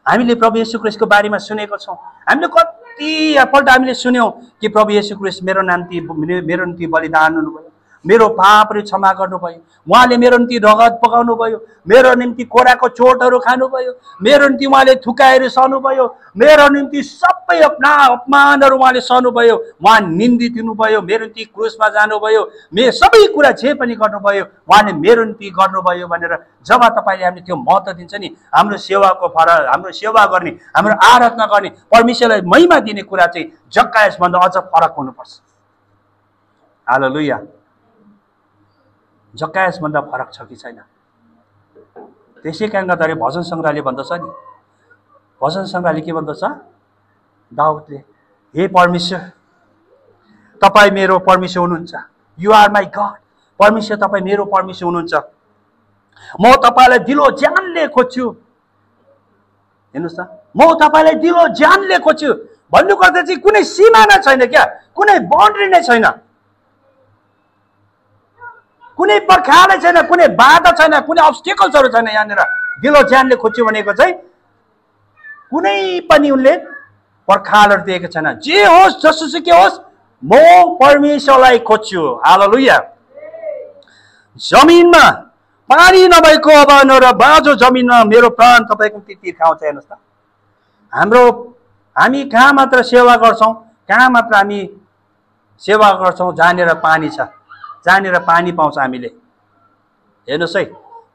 हामीले प्रभु येशू ख्रीष्टको बारेमा सुनेको छौँ, हामीले कतिपल्ट हामीले सुन्यौँ कि प्रभु येशू ख्रीष्ट मेरो निम्ति बलिदान हुनुभयो, मेरो पापहरू क्षमा गर्नुभयो, उहाँले मेरो निम्ति रगत पकाउनु भयो, मेरो निम्ति कोराको चोटहरू खानुभयो, मेरो निम्ति उहाँले थुकाइहरू सहनुभयो, मेरो निम्ति सबै अपमानहरू उहाँले सहनुभयो, उहाँ निन्दित हुनुभयो, मेरो निम्ति क्रुसमा जानुभयो, मेरो सबै कुरा जे पनि गर्नुभयो उहाँले मेरो निम्ति गर्नुभयो भनेर जब तपाईँले हामीले त्यो महत्त्व दिन्छ नि, हाम्रो सेवाको फरक, हाम्रो सेवा गर्ने, हाम्रो आराधना गर्ने, परमेश्वरलाई महिमा दिने कुरा चाहिँ जक्कायसभन्दा अझ फरक हुनुपर्छ। हालेलुया। जक्कायसभन्दा फरक छ कि छैन? त्यसै कारण गर्दाखेरि भजन सङ्ग्रहले भन्दछ नि, भजन सङ्ग्रहले के भन्दछ? दाउदले, हे परमेश्वर तपाईँ मेरो परमेश्वर हुनुहुन्छ, यु आर माई गड। परमेश्वर तपाईँ मेरो परमेश्वर हुनुहुन्छ, म तपाईँलाई दिलो ज्यानले खोज्छु। हेर्नुहोस् त, म तपाईँलाई दिलो ज्यानले खोज्छु भन्नुपर्दा चाहिँ कुनै सीमा नै छैन क्या, कुनै बाउन्ड्री नै छैन, कुनै पर्खालै छैन, कुनै बाधा छैन, कुनै अब्स्टिकल्सहरू छैन। यहाँनिर दिलो ज्यानले खोज्छु भनेको चाहिँ कुनै पनि उनले पर्खालहरू दिएको छैन। जे होस् जसुसुकै होस्, म परमेश्वरलाई खोज्छु। हालेलुया। जमिनमा पानी नभएको अब र बाँझो जमिनमा मेरो प्राण तपाईँको निम्ति तिर्खाउँछ। हेर्नुहोस् त, हामी कहाँ मात्र सेवा गर्छौँ, कहाँ मात्र हामी सेवा गर्छौँ जहाँनिर पानी छ, जहाँनिर पानी पाउँछ हामीले। हेर्नुहोस् है,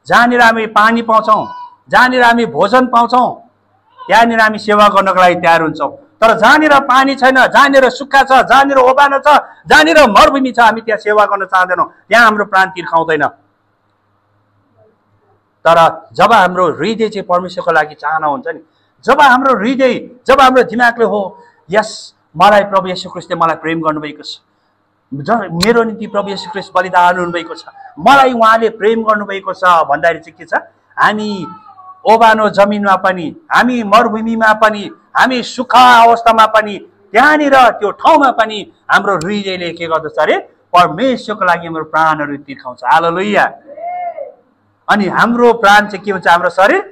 जहाँनिर हामी पानी पाउँछौँ, जहाँनिर हामी भोजन पाउँछौँ, त्यहाँनिर हामी सेवा गर्नको लागि तयार हुन्छौँ। तर जहाँनिर पानी छैन, जहाँनिर सुक्खा छ, जहाँनिर ओबानो छ, जहाँनिर मरुभूमि छ, हामी त्यहाँ सेवा गर्न चाहँदैनौँ, त्यहाँ हाम्रो प्राण तिर्खाउँदैन। तर जब हाम्रो हृदय चाहिँ परमेश्वरको लागि चाहना हुन्छ नि, जब हाम्रो हृदय, जब हाम्रो दिमागले हो यस मलाई प्रभु येशू ख्रीष्टले मलाई प्रेम गर्नुभएको छ, मेरो निम्ति प्रभु येशू ख्रीष्ट बलिदान हुनुभएको छ, मलाई उहाँले प्रेम गर्नुभएको छ भन्दाखेरि चाहिँ के छ, हामी ओबानो जमिनमा पनि, हामी मरुभूमिमा पनि, हामी सुक्खा अवस्थामा पनि, त्यहाँनिर त्यो ठाउँमा पनि हाम्रो हृदयले के गर्दछ अरे परमेश्वरको लागि हाम्रो प्राणहरू तिर्खाउँछ। हालेलुया। अनि हाम्रो प्राण चाहिँ के हुन्छ, हाम्रो शरीर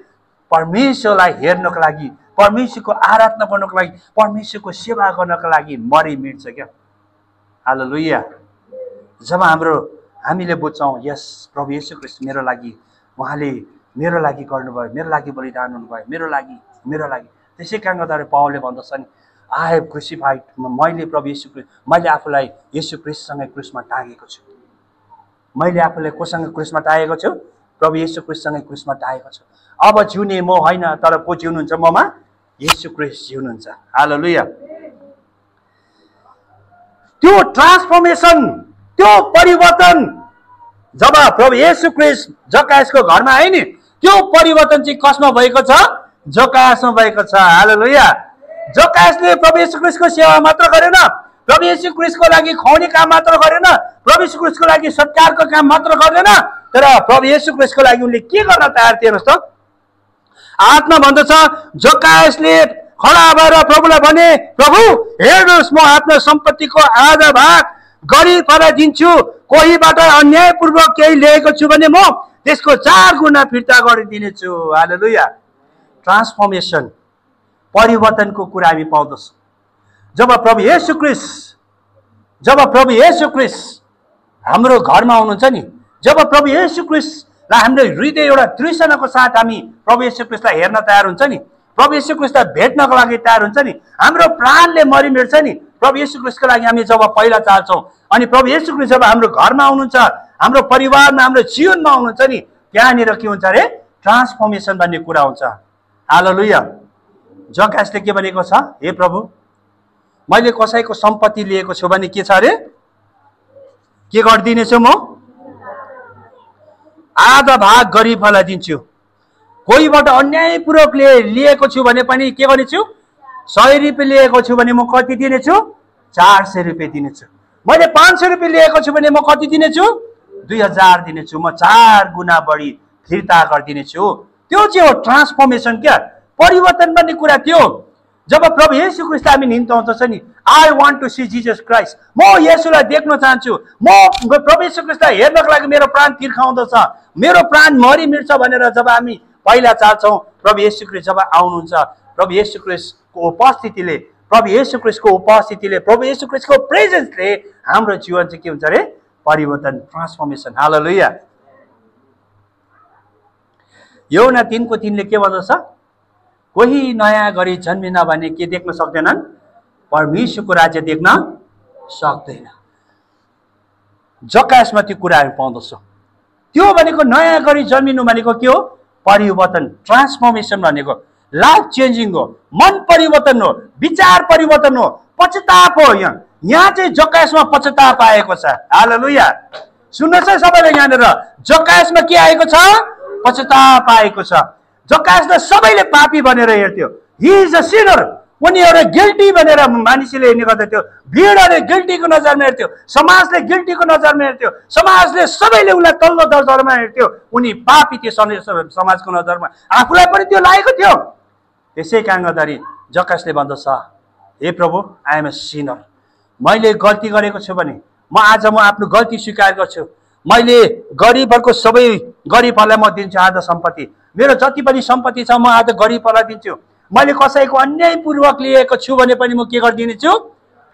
परमेश्वरलाई हेर्नको लागि, परमेश्वरको आराधना गर्नको लागि, परमेश्वरको सेवा गर्नको लागि मरि मिट्छ क्या। हालेलुया। जब हामीले बुझ्छौँ यस प्रभु येशू ख्रीष्ट मेरो लागि, उहाँले मेरो लागि गर्नुभयो, मेरो लागि बलिदान हुनुभयो, मेरो लागि। त्यसै कारण गर्दा पावलले भन्दछ नि आई हेभ क्रुसिफाइड, मैले प्रभु येशू ख्रीष्ट, मैले आफूलाई येशू ख्रीष्टसँगै क्रुसमा टाँगेको छु। मैले आफूलाई कोसँग क्रुसमा टाँगेको छु? प्रभु येशू ख्रीष्टसँगै क्रुसमा टाँगेको छु। अब जिउने म होइन, तर को जिउनुहुन्छ ममा? येशू ख्रीष्ट जिउनुहुन्छ। हालेलुया। त्यो ट्रान्सफर्मेसन, त्यो परिवर्तन जब प्रभु येशू ख्रीष्ट जकायसको घरमा आए नि, त्यो परिवर्तन चाहिँ कसमा भएको छ? जकायसमा भएको छ। हालेलुया। जकायसले प्रभु येशू ख्रीष्टको सेवा मात्र गरेन, प्रभु येशू ख्रीष्टको लागि खुवाउने काम मात्र गरेन, प्रभु येशू ख्रीष्टको लागि सत्कारको काम मात्र गर्दैन, तर प्रभु येशू ख्रीष्टको लागि उनले के गर्न तयार थिए हेर्नुहोस् त। आत्मा भन्दछ जकायसले खडा भएर प्रभुलाई भने, प्रभु हेर्नुहोस् म आफ्नो सम्पत्तिको आधा भाग गरिबलाई दिन्छु, कोहीबाट अन्यायपूर्वक केही लिएको छु भने म त्यसको 4 गुणा फिर्ता गरिदिनेछु। हालेलुया। ट्रान्सफर्मेसन, परिवर्तनको कुरा हामी पाउँदछौँ जब प्रभु येशू ख्रीष्ट हाम्रो घरमा हुनुहुन्छ नि, जब प्रभु येशू ख्रीष्टलाई हाम्रो हृदय एउटा तृष्णाको साथ हामी प्रभु येशू ख्रीष्टलाई हेर्न तयार हुन्छ नि, प्रभु येशू ख्रीष्टलाई भेट्नको लागि तयार हुन्छ नि, हाम्रो प्राणले मरिमेट्छ नि प्रभु येशू ख्रीष्टको लागि हामी जब पहिला चाल्छौँ। अनि प्रभु येशू ख्रीष्ट जब हाम्रो घरमा हुनुहुन्छ, हाम्रो परिवारमा, हाम्रो जीवनमा हुनुहुन्छ नि, त्यहाँनिर के हुन्छ अरे ट्रान्सफर्मेसन भन्ने कुरा हुन्छ। हालेलुया। जकायसले के भनेको छ, हे प्रभु मैले कसैको सम्पत्ति लिएको छु भने के छ अरे, के गरिदिनेछु म? आधा भाग गरिबलाई दिन्छु, कोहीबाट अन्यायपूर्वक लिएको छु भने पनि के गर्नेछु? 100 रुपियाँ लिएको छु भने म कति दिनेछु? 400 रुपियाँ दिनेछु। मैले 500 रुपियाँ लिएको छु भने म कति दिनेछु? 2000 दिनेछु। म 4 गुणा बढी फिर्ता गरिदिनेछु। त्यो चाहिँ हो ट्रान्सफर्मेसन क्या, परिवर्तन भन्ने कुरा त्यो। जब प्रभु येशू ख्रीष्ट हामी निम्ताउँछ नि, I want to see Jesus Christ, म येशूलाई देख्न चाहन्छु, म प्रभु येशू ख्रीष्टलाई हेर्नको लागि मेरो प्राण तिर्खाउँदछ, मेरो प्राण मरिमिट्छ भनेर जब हामी पहिला चाहन्छौँ, प्रभु येशू ख्रीष्ट जब आउनुहुन्छ, प्रभु येशू ख्रीष्टको उपस्थितिले, प्रभु येशू ख्रीष्टको प्रेजेन्सले हाम्रो जीवन चाहिँ के हुन्छ अरे परिवर्तन, ट्रान्सफर्मेसन। हालेलुया। यूहन्ना 3:3 के भन्दछ? कोही नयाँ गरी जन्मिन भने के देख्न सक्दैनन्? परमेश्वरको राज्य देख्न सक्दैन। जकायसमा त्यो कुरा हामी पाउँदछौँ। त्यो भनेको नयाँ गरी जन्मिनु भनेको के हो? परिवर्तन, ट्रान्सफर्मेसन भनेको लाइफ चेन्जिङ हो, मन परिवर्तन हो, विचार परिवर्तन हो, पश्चाताप हो। यहाँ चाहिँ जकायसमा पश्चाताप आएको छ। हालेलुया। सुन्नुहोस् है सबैले, यहाँनिर जकायसमा के आएको छ? पश्चाताप आएको छ। जकायसलाई सबैले पापी भनेर हेर्थ्यो, हि इज अ सिनर, उनी एउटा गिल्टी भनेर मानिसले हेर्ने गर्दथ्यो, भिडले गिल्टीको नजरमा हेर्थ्यो, समाजले गिल्टीको नजरमा हेर्थ्यो, समाजले सबैले उनलाई तल्लो दर्जामा हेर्थ्यो, उनी पापी थियो समाजको नजरमा, आफूलाई पनि त्यो लागेको थियो। त्यसै कारण गर्दाखेरि जकायसले भन्दछ, हे प्रभु आई एम अ सिनर, मैले गल्ती गरेको छु भने म आफ्नो गल्ती स्वीकार गर्छु, मैले गरिबहरूको सबै गरिबहरूलाई म दिन्छु आधा सम्पत्ति, मेरो जति पनि सम्पत्ति छ म आधा गरिबहरूलाई दिन्छु, मैले कसैको अन्यायपूर्वक लिएको छु भने पनि म के गरिदिनेछु?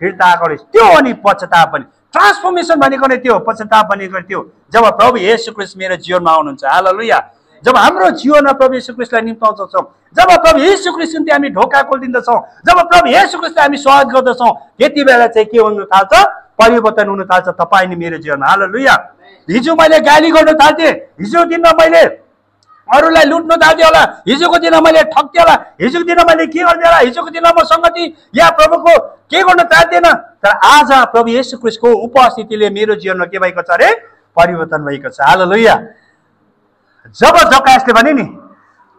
फिर्ता गरिदिन्छु। त्यो हो नि पश्चाताप पनि, ट्रान्सफर्मेसन भनेको नै त्यो, पश्चाताप भनेको त्यो। जब प्रभु येशू ख्रीष्ट मेरो जीवनमा आउनुहुन्छ, हालेलुया, जब हाम्रो जीवनमा प्रभु येशू ख्रीष्टलाई निम्ताउँछौँ, जब प्रभु येशू ख्रीष्ट निम्ति हामी ढोका खोलिदिँदछौँ, जब प्रभु येशू ख्रीष्टलाई हामी स्वागत गर्दछौँ, त्यति बेला चाहिँ के हुन थाल्छ? परिवर्तन हुन थाल्छ तपाईँ नि मेरो जीवनमा। हालेलुया। हिजो मैले गाली गर्न थाल्थेँ, हिजो दिनमा मैले अरूलाई लुट्न थाल्थेँ होला, हिजोको दिन मैले ठग्थेँ होला, हिजोको दिन मैले के गर्थेँ होला, हिजोको दिनमा म सङ्गति या प्रभुको के गर्न चाहन्थेन, तर आज प्रभु येशू ख्रीष्टको उपस्थितिले मेरो जीवनमा के भएको छ अरे? परिवर्तन भएको छ। हालेलुया। जब जकायसले भने नि,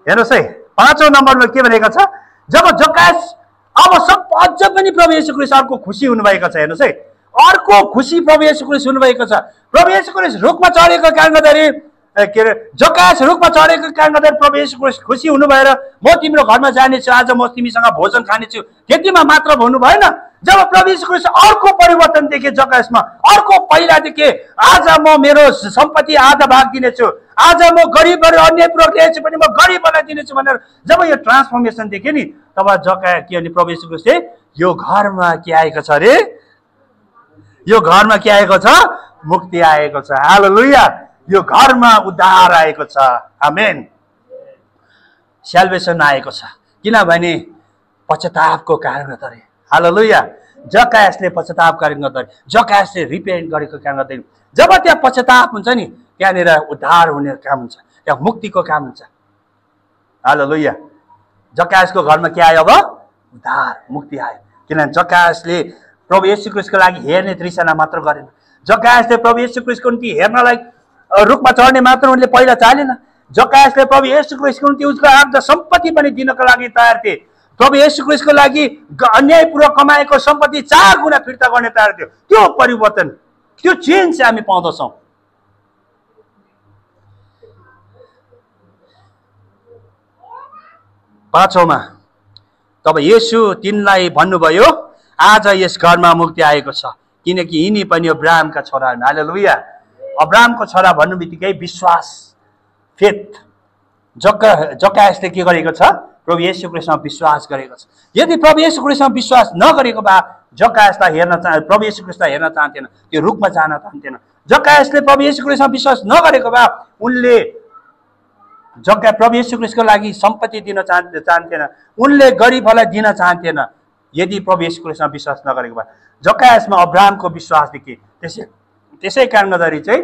हेर्नुहोस् है 5औं नम्बरमा के भनेको छ? जब जकायस अब सब अझ पनि प्रभु येशू ख्रीष्ट अर्को खुसी हुनुभएको छ। हेर्नुहोस् है, अर्को खुसी प्रभु येशू ख्रीष्ट हुनुभएको छ। प्रभु येशू ख्रीष्ट रुखमा चढेको कारण गर्दाखेरि के अरे जकायस रुखमा चढेको कारण गर्दाखेरि प्रभु येशू ख्रीष्ट खुसी हुनु भएर म तिम्रो घरमा जानेछु, आज म तिमीसँग भोजन खानेछु, त्यतिमा मात्र भन्नु भएन। जब प्रभु येशू ख्रीष्ट अर्को परिवर्तन देखे जकायसमा, अर्को पहिला देखे, आज म मेरो सम्पत्ति आधा भाग दिनेछु, आज म गरिबहरू अन्यायपूर्वक ल्याएछु पनि म गरिबलाई दिनेछु भनेर जब यो ट्रान्सफर्मेसन देखे नि, तब जकायस के अनि प्रभु येशू ख्रीष्टले यो घरमा के आएको छ अरे, यो घरमा के आएको छ, मुक्ति आएको छ। हालेलुया, यो घरमा उद्धार आएको छ। आमेन, सेल्भेसन आएको छ, किनभने पश्चातापको कारण गर्दै। हालेलुया, जकायसले पश्चाताप गरेको गर्दै, जकायसले रिपेन्ट गरेको कारण गर्दै जब त्यहाँ पश्चाताप हुन्छ नि, त्यहाँनिर उद्धार हुने काम हुन्छ, त्यहाँ मुक्तिको काम हुन्छ। हालेलुया, जकायसको घरमा के आयो, अब उद्धार मुक्ति आयो। किनभने जकायसले प्रभु येशू ख्रीष्टको लागि हेर्ने तृष्णा मात्र गरेन, जकायसले प्रभु येशू ख्रीष्टको निम्ति हेर्नलाई रुखमा चढ्ने मात्र उनले पहिला चालेन। जकायसले प्रभु येशू ख्रीष्टको निम्ति उसको आर्थ सम्पत्ति पनि दिनको लागि तयार थिए। प्रभु येशू ख्रीष्टको लागि अन्यायपूर्वक कमाएको सम्पत्ति 4 गुणा फिर्ता गर्ने तयार थियो। त्यो परिवर्तन, त्यो चेन्ज चाहिँ हामी पाउँदछौँ। पाँचौँमा तब येशू तिनलाई भन्नुभयो, आज यस घरमा मुक्ति आएको छ, किनकि यिनी पनि अब्राहमका छोरा हुन्। हालेलुया, अब्राहमको छोरा भन्नु बित्तिकै विश्वास, फेथ। जकायसले के गरेको छ, प्रभु येशू ख्रीष्टमा विश्वास गरेको छ। यदि प्रभु येशू ख्रीष्टमा विश्वास नगरेको भए जकायसलाई हेर्न प्रभु येशू ख्रीष्टलाई हेर्न चाहन्थेन, त्यो रुखमा जान चाहन्थेन। जकायसले प्रभु येशू ख्रीष्टमा विश्वास नगरेको भए उनले प्रभु येशू ख्रीष्टको लागि सम्पत्ति दिन चाहन्थेन, उनले गरिबलाई दिन चाहन्थेन। यदि प्रभु येशू ख्रीष्टमा विश्वास नगरेको भए, जकायसमा अब्राहमको विश्वास देखि। त्यसै कारण गर्दाखेरि चाहिँ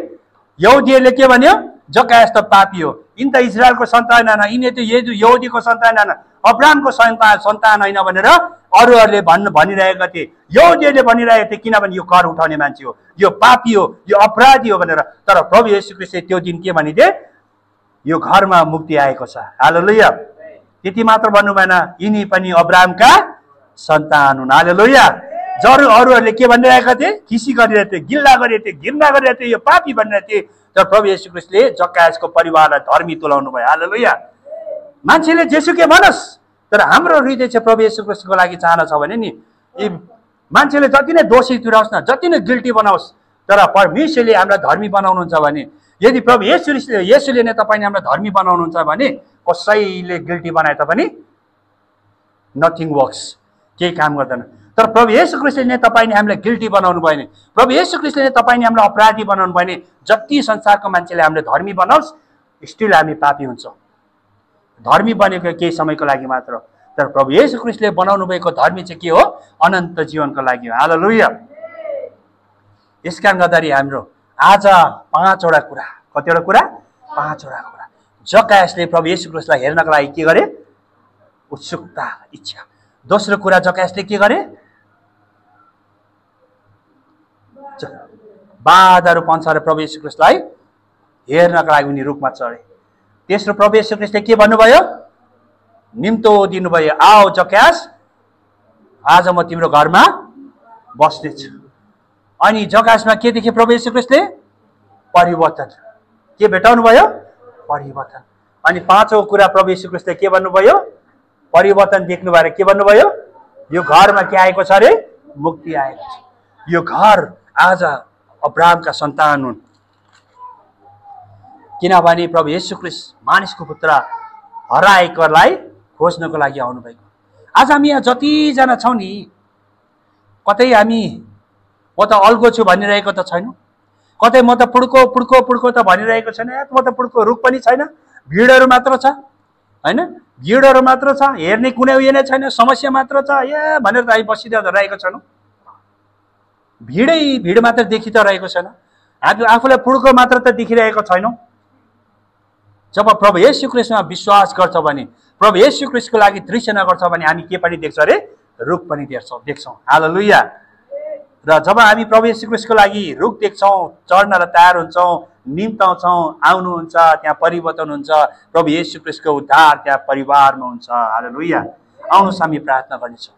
यहुदीहरूले के भन्यो, जकायस त पापी हो, यिनी त इजरायलको सन्तान होइन, यिनी त यहुदीको सन्तान होइन, अब्राहमको सन्तान होइन भनेर अरूहरूले भनिरहेका थिए। यहुदीहरूले भनिरहेका थिए, किनभने यो कर उठाउने मान्छे हो, यो पापी हो, यो अपराधी हो भनेर। तर प्रभु येशू ख्रीष्टले त्यो दिन के भनिदिए, यो घरमा मुक्ति आएको छ। हालेलुया, त्यति मात्र भन्नु भएन, यिनी पनि अब्राहमका सन्तान हुन्। हालेलुया, अरूहरूले के भनिरहेका थिए, खिसी गरिरहेको थिए, गिल्ला गरिरहेको थिए, घृणा गरिरहेको थिए, यो पापी भनिरहेको थिए। तर प्रभु येशू ख्रीष्टले जकायसको परिवारलाई धर्मी तुल्याउनु भयो। हालेलुया, मान्छेले जेसुकै भनोस्, तर हाम्रो हृदय चाहिँ प्रभु येशू ख्रीष्टको लागि चाहना छ भने नि, मान्छेले जति नै दोषी तुल्याओस् न, जति नै गिल्टी बनाओस्, तर परमेश्वरले हामीलाई धर्मी बनाउनुहुन्छ भने, यदि प्रभु येशूले नै तपाईँले हामीलाई धर्मी बनाउनुहुन्छ भने, कसैले गिल्टी बनाए तापनि नथिङ वर्क्स, केही काम गर्दैन। तर प्रभु येशू ख्रीष्टले नै तपाईँले हामीलाई गिल्टी बनाउनु भयो भने, प्रभु येशू ख्रीष्टले नै तपाईँले हामीलाई अपराधी बनाउनु भयो भने, जति संसारको मान्छेले हामीले धर्मी बनाओस्, स्टिल हामी पापी हुन्छौँ। धर्मी बनेको केही समयको लागि मात्र, तर प्रभु येशू ख्रीष्टले बनाउनु भएको धर्मी चाहिँ के हो, अनन्त जीवनको लागि हो। हालेलुया, यसकारण गर्दाखेरि हाम्रो आज 5वटा कुरा, कतिवटा कुरा, 5वटा कुरा जकायसले प्रभु येशू ख्रीष्टलाई हेर्नको लागि के गरे, उत्सुकता, इच्छा। दोस्रो कुरा जकायसले के गरे, बाधाहरू पन्साएर प्रभु येशू ख्रीष्टलाई हेर्नका लागि उनी रुखमा चढे। तेस्रो प्रभु येशू ख्रीष्टले के भन्नुभयो, निम्तो दिनुभयो, आओ जकायस, आज म तिम्रो घरमा बस्नेछु। अनि जकायसमा के देखे प्रभु येशू ख्रीष्टले, परिवर्तन। के भेटाउनु भयो, परिवर्तन। अनि 5औं कुरा प्रभु येशू ख्रीष्टले के भन्नुभयो, परिवर्तन देख्नु भएर के भन्नुभयो, यो घरमा के आएको छ अरे, मुक्ति आएको छ। यो घर आज अब्राहमका सन्तान हुन्, किनभने प्रभु येशू ख्रीष्ट मानिसको पुत्र हराएकोलाई खोज्नको लागि आउनुभएको। आज हामी यहाँ जतिजना छौँ नि, कतै हामी म त अल्गो छु भनिरहेको त छैन, कतै म त पुड्को त भनिरहेको छैन, म त पुड्को रुख पनि छैन, भिडहरू मात्र छ, होइन, भिडहरू मात्र छ, हेर्ने कुनै उयो नै छैन, समस्या मात्र छ, भनेर त हामी बसिरहेको छैनौँ। भिड मात्र देखि त रहेको छैन, हामी आफूलाई पुड्को मात्र त देखिरहेको छैनौँ। जब प्रभु येशू ख्रीष्टमा विश्वास गर्छ भने, प्रभु येशू ख्रीष्टको लागि तृष्णा गर्छ भने हामी के पनि देख्छौँ अरे, रुख पनि देख्छौँ। हालेलुया, र जब हामी प्रभु येशू ख्रीष्टको लागि रुख देख्छौँ, चढ्न तयार हुन्छौँ, निम्ताउँछौँ, आउनुहुन्छ, त्यहाँ परिवर्तन हुन्छ, प्रभु येशू ख्रीष्टको उद्धार त्यहाँ परिवारमा हुन्छ। हालेलुया, आउनुहोस् हामी प्रार्थना गर्नेछौँ।